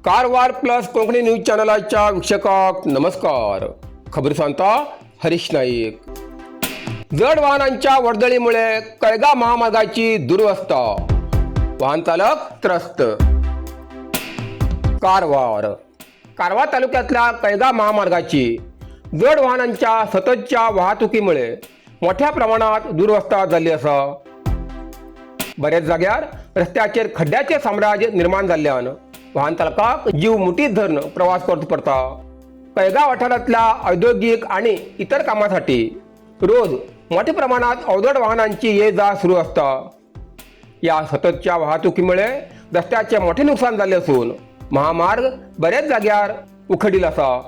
Karwar plus Konkani news चॅनलाच्या वीक्षकांक नमस्कार. खबर सांगता हरीश नाईक. जड वाहनांच्या वर्दळीमुळे कळगा महामार्गाची दुरवस्था, वाहन चालक त्रस्त. कारवार कारवार तालुक्यातल्या कळगा महामार्गाची जड वाहनांच्या सततच्या वाहतुकीमुळे मोठ्या प्रमाणात दुरवस्था जाल्ली आसा. बऱ्याच जाग्यार रस्त्याचेर खड्ड्याचे साम्राज्य निर्माण जाल्ल्यान वाहन चालकाक जीव मुठीत धरून प्रवास करचो पडटा. कळगांव वाठारांतल्या औद्योगिक आणि इतर कामासाठी रोज मोठ्या प्रमाणात अवजड वाहनांची ये जा सुरू असता. या सततच्या वाहतुकीमुळे रस्त्याचे मोठे नुकसान जाल्ले असून महामार्ग बऱ्याच जाग्यार उखडील आसा.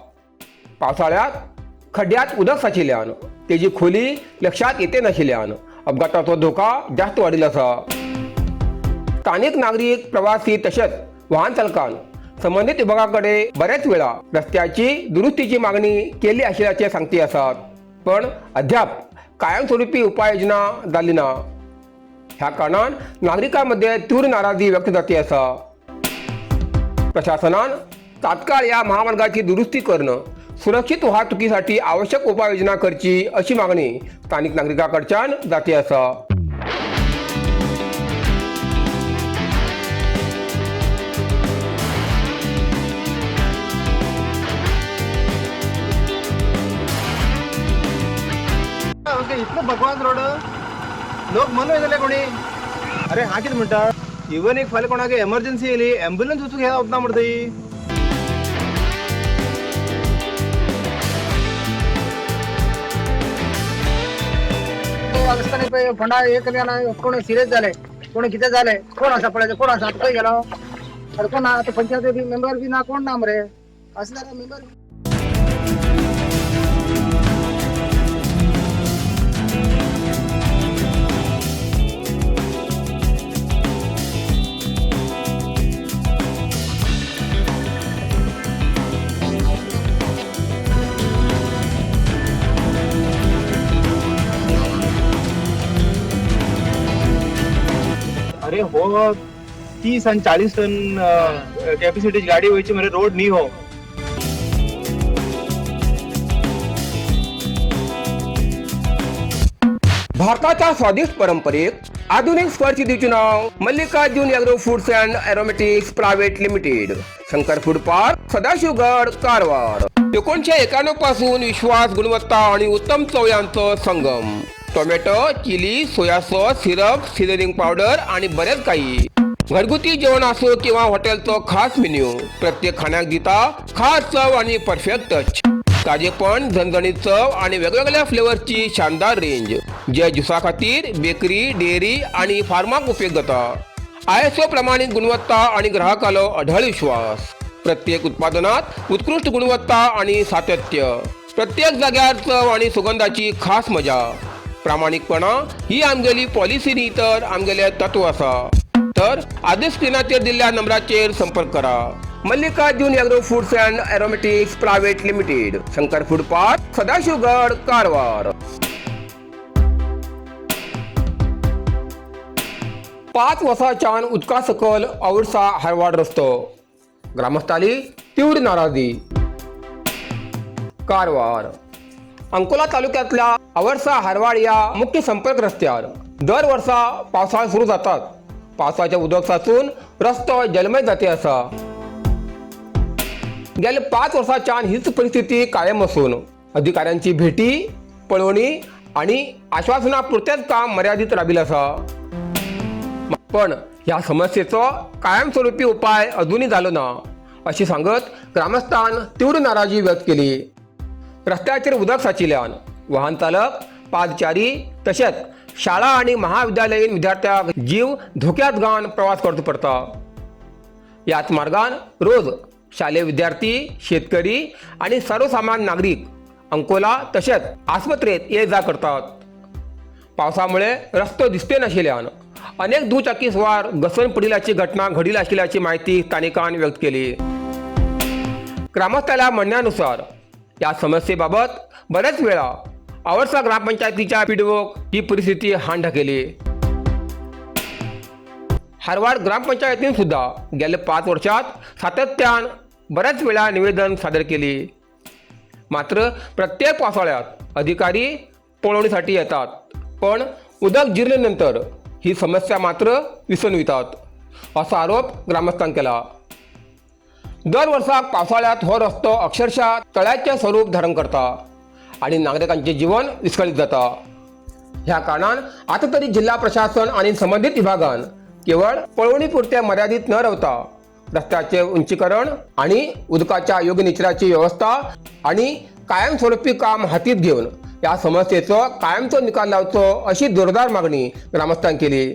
पावसाळ्यात खड्ड्यात उदक साचिल्ल्यान तेजी खोली लक्षात येते नाशिल्ल्यान अपघाताचो धोका जास्त वाडिल्लो आसा. स्थानिक नागरीक, प्रवासी तसेच वाहन चालकान संबंधित विभागाकडे बऱ्याच वेळा रस्त्याची दुरुस्तीची मागणी केली आशिल्ल्याचे सांगती आसात, पण अद्याप कायमस्वरूपी उपाययोजना जाली ना. ह्या कारणान नागरिकांमध्ये तीव्र नाराजी व्यक्त जाती आसा. प्रशासनान तात्काळ या महामार्गाची दुरुस्ती करणं सुरक्षित वाहतुकीसाठी आवश्यक उपाययोजना करची अशी मागणी स्थानिक नागरिकांकडच्यान जाती आसा. ओके, इतलो भगवान रोड लोक मन वयतले कोणी. अरे हा कितें म्हणटा, इवन एक फाल्यां कोणाक एमर्जन्सी येयली एम्बुलन्स वचूंक हे वतना मरे थंय. आसताना पळय फोंडा एक कोण सिरियस जाले, कोण कितें जालें, कोण आसा पळय, कोण आसा खंय गेलो, आतां कोण ना, आतां पंचायत बी मेंबर बी ना, कोण ना मरे, अशें जाल्यार मेंबर. अरे हो, 30 आनी 40 टन कॅपॅसिटीची गाडी वयची मरे, रोड न्ही हो. भारताच्या स्वादिष्ट परंपरेक आधुनिक स्पर्श दिवचे नाव Mallikarjun agro foods and aromatics private limited, Shankar food park, Sadashivgad, Karwar. 1991 पासून विश्वास, गुणवत्ता आणि उत्तम चव यांचं संगम. Tomato, chilli, soya sauce, syrup, seasoning powder आणि बरेच काही. घरगुती जेवण असो किंवा हॉटेलचं खास मेन्यू, प्रत्येक खाण्याक दिता खास चव आणि परफेक्ट टच. ताजेपण, झणझणीत चव आणि वेगवेगळ्या फ्लेवर्सची शानदार रेंज, जे ज्युसा खातीर, बेकरी, डेअरी आणि फार्माक उपयोग जाता. ISO प्रमाणित गुणवत्ता आणि ग्राहकालो अढळ विश्वास. प्रत्येक उत्पादनात उत्कृष्ट गुणवत्ता आणि सातत्य. प्रत्येक जाग्यार चव आणि सुगंधाची खास मजा. प्रामाणिकपणा ही आमगेली पॉलिसी न्ही तर आमगेले तत्व आसा. तर आधीच स्क्रीनाचेर दिल्ल्या नंबराचेर संपर्क करा. Mallikarjun agro foods and aromatics private limited, Shankar food park, Sadashivgad, Karwar. 5 वर्सांच्यान उदका सकल औरसा हारवाड रस्तो, ग्रामस्थाली तीव्र नाराजी. कारवार अंकोला तालुक्यातल्या अवर्सा हारवाड या मुख्य संपर्क रस्त्यार दर वर्सा पावसाळ सुरू जातात पावसाचे उदक साचून रस्तो जलमय जाते आसा. गेल्या 5 वर्सांच्यान हीच परिस्थिती कायम असून अधिकाऱ्यांची भेटी, पळोवणी आणि आश्वासना पुरतेच काम मर्यादित राबिल आसा. पण ह्या समस्येचो कायमस्वरूपी उपाय अजूनही जालो ना अशी सांगत ग्रामस्थान तीव्र नाराजी व्यक्त केली. रस्त्याचेर उदक साचिल्ल्यान वाहन चालक, पादचारी तशेंच शाळा आणि महाविद्यालयीन विद्यार्थ्यांक जीव धोक्यात घालून प्रवास करचो पडटा. ह्याच मार्गान रोज शालेय विद्यार्थी, शेतकरी आणि सर्वसामान्य नागरीक अंकोला तशेंच आस्पत्रेत ये जा करतात. पावसामुळे रस्तो दिसते नाशिल्ल्यान अनेक दुचाकी स्वार घसरण पडिल्ल्याची घटना घडिल आशिल्ल्याची माहिती स्थानिकांनी व्यक्त केली. ग्रामस्थाच्या म्हणण्यानुसार या समस्येबाबत बऱ्याच वेळा आवरसा ग्रामपंचायतीच्या पीडओक ही परिस्थिती हांड केली. हारवाड ग्रामपंचायतीन सुद्धा गेल्या 5 वर्षात सातत्यान बऱ्याच वेळा निवेदन सादर केली. मात्र प्रत्येक पावसाळ्यात अधिकारी पळवणीसाठी येतात, पण उदक जिरल्यानंतर ही समस्या मात्र विसरून वतात असा आरोप ग्रामस्थांनी केला. दर वर्साक पावसाळ्यात हो रस्तो अक्षरशः तळ्याचे स्वरूप धारण करता आणि नागरिकांचे जीवन विस्कळीत जाता. ह्या कारणान आता तरी जिल्हा प्रशासन आणि संबंधित विभागान केवळ पळवणी पुरते मर्यादित न रावता रस्त्याचे उंचीकरण आणि उदकाच्या योग्य निचराची व्यवस्था आणि कायमस्वरूपी काम हातीत घेऊन या समस्येचो कायमचो निकाल लावचो अशी जोरदार मागणी ग्रामस्थांनी केली.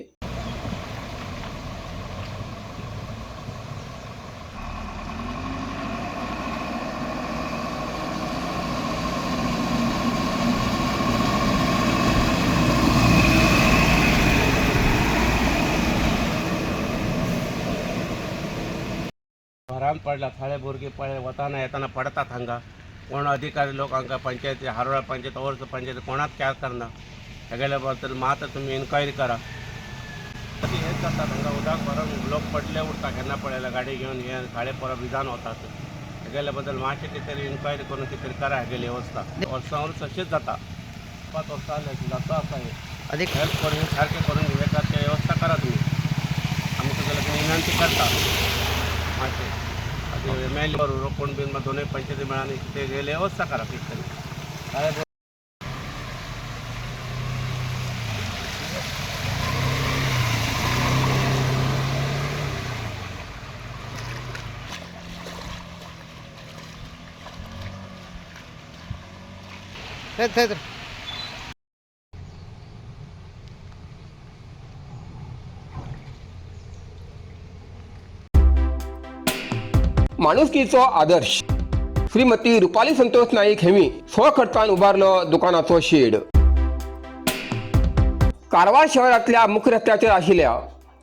घरान पडला थोडे भुरगीं पळय वताना येताना पडतात हांगा. कोण अधिकारी लोक हांगा पंचायती हारोळा पंचायत ओवर्स पंचायत कोणाक कॅर करना. हेगेल्या बद्दल मात तुमी इन्क्वायरी करा. हेच जाता हांगा उदक भरून लोक पडले उरता केन्ना पळयला गाडी घेवन हे काळे पोरां भिजान वतात. हेगेल्या बद्दल मातशें कितें तरी इन्क्वायरी करून कितें तरी करा. हेगेली वेवस्था वर्सां वर्स अशेंच जाता. 5 वर्सां जालीं जाता आसा हें. अधिक हेल्प करून सारकें करून विवेकाची वेवस्था करा तुमी. आमी तुमच्या लागीं विनंती करता मातशें आतां एम एल ए कोण बीन दोनूय पंचायती मेळानी ते गेले वेवस्था करा कितें तरी. काय थंय थंय. माणुसकीचो आदर्श श्रीमती रुपाली संतोष नाईक हेमी स्वखर्चान उबारलो दुकानाचो शेड. कारवार शहरातल्या मुख्य रस्त्याचेर आशिल्ल्या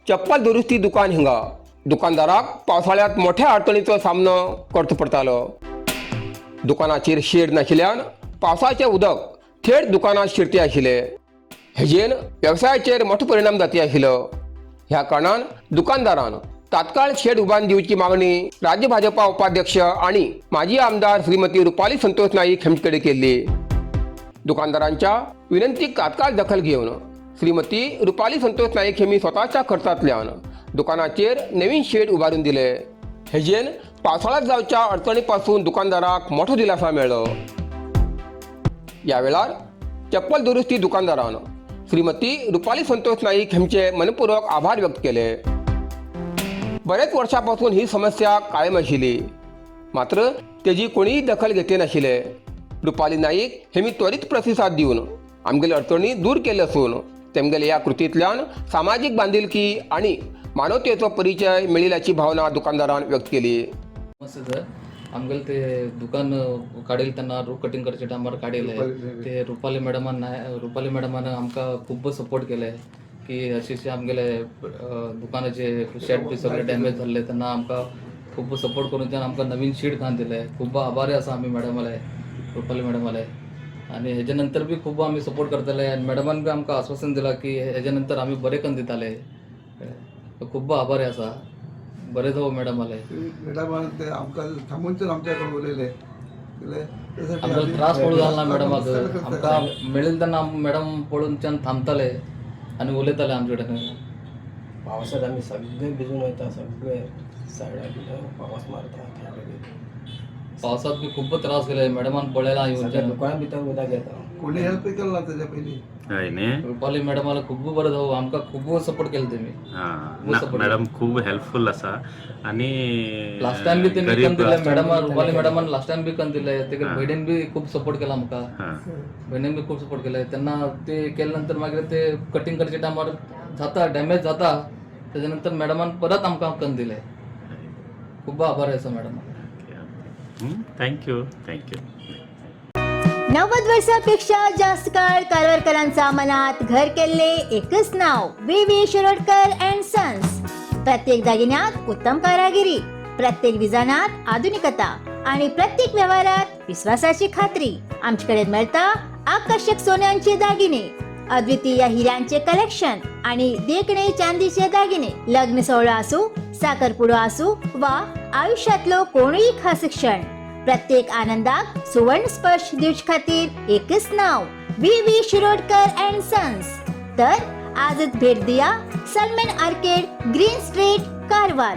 चप्पल दुरुस्ती दुकान हिंगा दुकानदाराक पावसाळ्यात मोठ्या अडचणीचो सामनो करचो पडटालो. दुकानाचेर शेड नाशिल्ल्यान पावसाचें उदक थेट दुकानात शिरते आशिल्ले. हेजेन वेवसायाचेर मोठो परिणाम जाती आशिल्लो. ह्या कारणान दुकानदारान तात्काळ शेड उबारून दिवची मागणी राज्य भाजपा उपाध्यक्ष आणि माजी आमदार श्रीमती रुपाली संतोष नाईक हेमचे कडेन केल्ली. दुकानदारांच्या विनंतीक तात्काळ दखल घेवन श्रीमती रुपाली संतोष नाईक हेमी स्वताच्या खर्चांतल्यान दुकानाचेर नवीन शेड उबारून दिले. हेजेन पावसाळ्यात जावच्या अडचणी पासून दुकानदाराक मोठो दिलासा मेळ्ळो. या वेळार चप्पल दुरुस्ती दुकानदारान श्रीमती रुपाली संतोष नाईक हेमचे मनपूर्वक आभार व्यक्त केले. बरेच वर्षापासून ही समस्या कायम आशिल्ली, मात्र तेजी कोणीय दखल घेतली नाशिल्ले. रुपाली नाईक हेमी त्वरित प्रतिसाद दिवन आमगेले अडचणी दूर केले असून तेमगेले ह्या कृतींतल्यान सामाजीक बांधिलकी आणि मानवतेचो परिचय मेळिल्ल्याची भावना दुकानदारान व्यक्त केली. नमस्ते सर. आमगेले ते दुकान काडेल त्यांना रोग कटिंग करचे टायमार काडेल ते रुपाली मॅडमान रुपाली मॅडमान आमकां खूब सपोर्ट केले की अशे अशे आमगेले दुकानाचे शेड बी सगळे डॅमेज जाल्ले तेन्ना आमकां खूब सपोर्ट करून त्यान आमकां नवीन शीट घालून दिले. खूब आभारी आसा आमी मॅडमाले, रुपाली मॅडमाले. आनी हेजे नंतर बी खूब आमी सपोर्ट करतले आनी मॅडमान बी आमकां आश्वासन दिलां की हेजे नंतर आमी बरें करून दिताले. खूब आभारी आसा. बरें जावं मॅडमाले. मॅडमान ते आमकां थांबून आमच्याकडे उलयले. आमकां त्रास पडू जाल ना मॅडमाक. आमकां मेळिल्ले तेन्ना मॅडम पळोवन थांबताले आनी उलयताले आमचे कडेन. पावसात आमी सगळे भिजून वयता, सगळे सायडा बिडा पावस मारता. पावसात बी खूब त्रास केले मॅडमान पळयला सगळ्या येवन. दुकाना भितर उदक येता. कोणी हेल्प केलं ना त्याच्या पहिली. हय न्ही. रुपाली मॅडमाला खूब बरें जावं. आमकां खूब सपोर्ट केले तेमी. हां खूब ना support. Madam खूब हेल्पफूल आसा आणि लास्ट टायम बी तेमी गरीब कन दिले मॅडमान, रुपाली मॅडमान लास्ट टायम बी कन दिले. तेगे हां. भयणीन बी खूब सपोर्ट केला आमकां. हां भयणीन बी खूब सपोर्ट केले तेन्ना. ते केले नंतर मागीर ते कटिंग करचे टायमार जाता डॅमेज जाता तेजे नंतर मॅडमान परत आमकां कन दिले. खूब आभारी आसा मॅडमा. Thank you thank you. 90 वर्षापेक्षा जास्त काळ कारवारकरांचा मनात घर केले एकच नाव, V V Shirodkar and sons. प्रत्येक दागिन्यात उत्तम कारागिरी, प्रत्येक डिझायनात आधुनिकता आणि प्रत्येक व्यवहारात विश्वासाची खात्री. आमच्याकडे मिळता आकर्षक सोन्यांचे दागिने. अद्वितीय हिऱ्यांचे कलेक्शन आणि देखणे चांदीचे दागिने. लग्न सोहळा असू, साखरपुडो असू वा आयुष्यातलो कोणूय खास क्षण, प्रत्येक आनंदाक सुवर्ण स्पर्श दिवचे खातीर एकच नाव, V V Shirodkar and sons. तर आजच भेट दिया Salman arcade, green street, Karwar.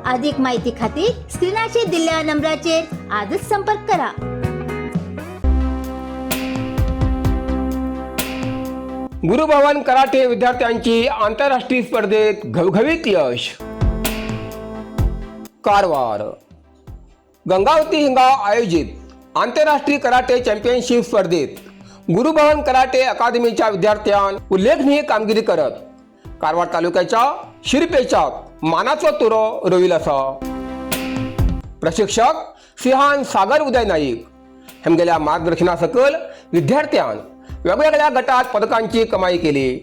अधिक माहिती खातीर स्क्रीनाचेर दिल्ल्या नंबराचेर आजच संपर्क करा. गुरुभवन कराटे विद्यार्थ्यांची आंतरराष्ट्रीय स्पर्धेत घवघवीत यश. कारवार. गंगावती हिंगा आयोजित आंतरराष्ट्रीय कराटे चॅम्पियनशिप स्पर्धेत गुरुभवन कराटे अकादमीच्या विद्यार्थ्यान उल्लेखनीय कामगिरी करत कारवार तालुक्याच्या शिरपेचात मानाचो तुरो रोविल आसा. प्रशिक्षक सिहान सागर उदय नाईक हेमगेल्या मार्गदर्शना सकल विद्यार्थ्यान वेगवेगळ्या गटात पदकांची कमाई केली.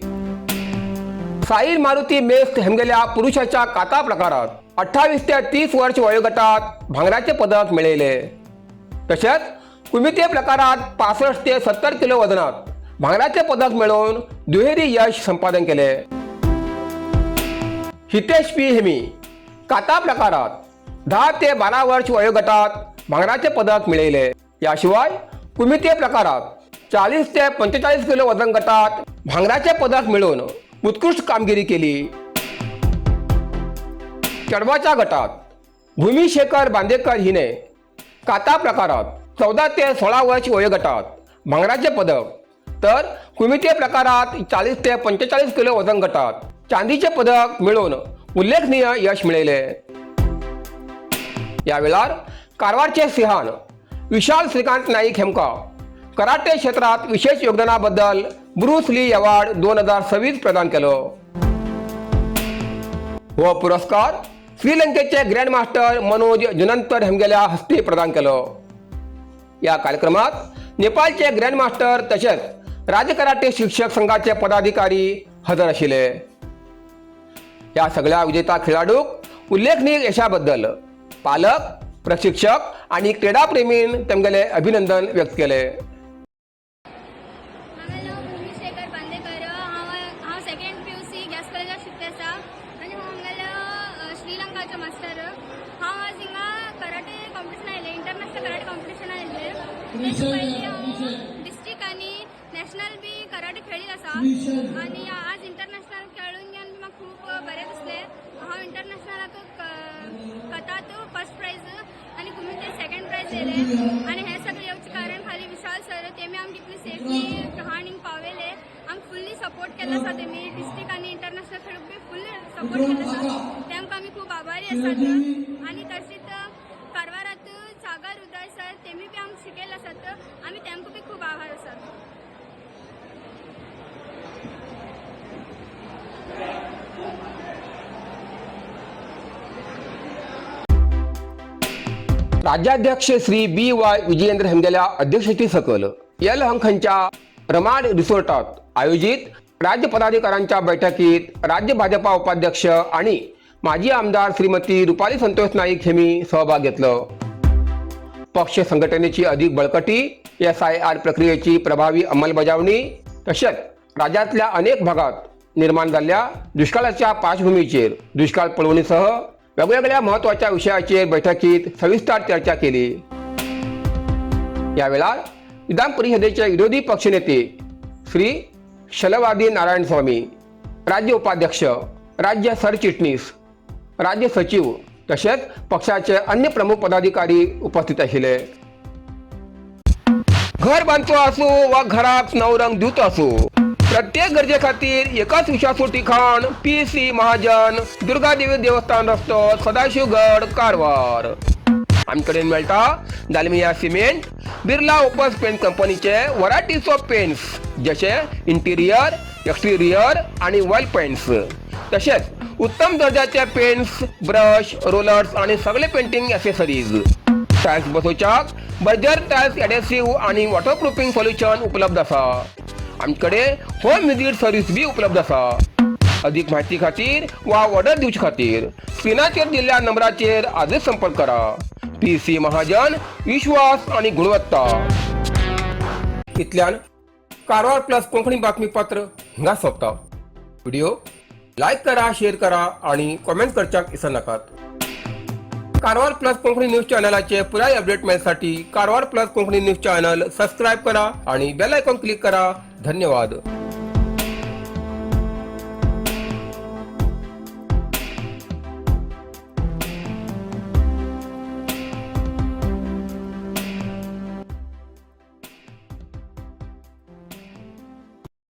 साहिल मारुती मेस्त हेमगेल्या पुरुषाच्या काता प्रकारात 28 ते 30 वर्ष वयोगटात भांगराचे पदक मिळयले. तशेंच कुमिते प्रकारात 65 ते 70 किलो वजनात भांगराचे पदक मेळोवन दुहेरी यश संपादन केले. हितेश पी हेमी काता प्रकारात 10 ते 12 वर्ष वयोगटात भांगराचे पदक मिळयले. याशिवाय कुमिते प्रकारात 40 ते 45 किलो वजन गटात भांगराचे पदक मिळवून उत्कृष्ट कामगिरी केली. चेडवाच्या गटात भूमिशेखर बांदेकर हिने काता प्रकारात 14 ते 16 वर्ष वयोगटात भांगराचे पदक, तर कुमिते प्रकारात 40 ते 45 किलो वजन गटात चांदीचे पदक मिळवून उल्लेखनीय यश मिळयले. या वेळार कारवारचे सिहान विशाल श्रीकांत नाईक हेमका कराटे क्षेत्रात विशेष योगदानाबद्दल ब्रुस ली अवॉर्ड 2026 प्रदान केलो. हो पुरस्कार श्रीलंकेचे ग्रँड मास्टर मनोज जुनंतर हेमगेल्या हस्ते प्रदान केलो. या कार्यक्रमात नेपाळचे ग्रँड मास्टर तसेच राज्य कराटे शिक्षक संघाचे पदाधिकारी हजर आशिल्ले. या सगळ्या विजेता खेळाडूक उल्लेखनीय यशाबद्दल पालक, प्रशिक्षक आणि क्रीडाप्रेमीन तेमगेले अभिनंदन व्यक्त केले. हांवें नांव भुमी शेखर बांदेकर. हांव हांव सेकंड पीयूसी गॅस कॉलेजात शिकता आसा आनी हांव आमगेल्या श्रीलंकाचो मास्टर. हांव आज हिंगा कराटे कॉम्पिटिशन आयलें, इंटरनॅशनल कराटे कॉम्पिटिशन आयिल्लें. तेजे पयलीं हांव डिस्ट्रिक्ट आनी नॅशनल बी कराटे खेळीत आसा आनी आज इंटरनॅशनल खेळून घेवन बी म्हाका खूब बरें दिसलें. हांव इंटरनॅशनलाक कतात फर्स्ट प्रायज आनी कुमिते सेकंड प्रायज येयलें आनी हें सगळें येवचें कारण खाली विशाल सर. तेमी आमकां इतली सेफली हाडून पावयले. आमकां फुल्ली सपोर्ट केल्लो आसा तेमी. डिस्ट्रिक्ट आनी इंटरनॅशनल खेळूंक बी फुल्ली सपोर्ट केल्लो आसा. तेमकां आमी खूब आभारी आसात. आनी तशीच कारवारात सागर उदय सर, तेमी बी आमकां शिकयले आसात. आमी तेमकां बी खूब आभार आसात. राज्याध्यक्ष श्री बी वाय विजयेंद्र हेमगेल्या अध्यक्षते सकल यलहंकाच्या रमाड रिसोर्टात आयोजित राज्य पदाधिकाऱ्यांच्या बैठकीत राज्य भाजपा उपाध्यक्ष आणि माजी आमदार श्रीमती रुपाली संतोष नाईक यांनी सहभाग घेतलो. पक्ष संघटनेची अधिक बळकटी, एसआयआर प्रक्रियेची प्रभावी अंमलबजावणी, तसेच राज्यातल्या अनेक भागात निर्माण झालेल्या दुष्काळाच्या पार्श्वभूमीचेर दुष्काळ पळवणीसह वेगवेगळ्या महत्वाच्या विषयाचेर बैठकीत सविस्तर चर्चा केली. या वेळार विधान परिषदेचे विरोधी पक्षनेते श्री छलवादी नारायण स्वामी, राज्य उपाध्यक्ष, राज्य सरचिटणीस, राज्य सचिव तसेच पक्षाचे अन्य प्रमुख पदाधिकारी उपस्थित आशिल्ले. घर बांदचो आसूं वा घराक नवो रंग दिवचो आसूं, प्रत्येक गरजे खातीर एकच विश्वासू ठिकाण, पी सी महाजन, दुर्गादेवी देवस्थान रस्तो, सदाशिवगड, कारवार. आमचे कडेन मेळटा Dalmia cement, Birla Opus paint कंपनीचे व्हरायटीज ऑफ पेंट्स, जशे इंटिरियर, एक्सटिरियर आणि वॉल पेंट्स, तसेच उत्तम दर्जाचे पेंट्स, ब्रश, रोलर्स आणि सगळे पेंटिंग ॲसेसरीज. टायल्स बसोवच्याक बर्जर टायल्स एडेसिव्ह आणि वॉटरप्रुफिंग सोल्युशन उपलब्ध आसा. आमचे होम विजीट सर्वीस बी उपलब्ध आसा. अधिक माहिती खातीर वा ऑर्डर दिवचे खातीर स्क्रिनाचेर दिल्ल्या नंबराचेर आजच संपर्क करा. पी सी महाजन, विश्वास आणि गुणवत्ता. इतल्यान कारवार प्लस कोंकणी बातमीपत्र हिंगा सोंपता. व्हिडिओ लायक करा, शेअर करा आणि कॉमेंट करच्याक विसरनाकात. कारवार प्लस कोंकणी न्यूज चॅनलाचे पुराय update मेळसाठी Karwar plus Konkani news channel subscribe करा आणि बेल आयकॉन क्लिक करा. धन्यवाद.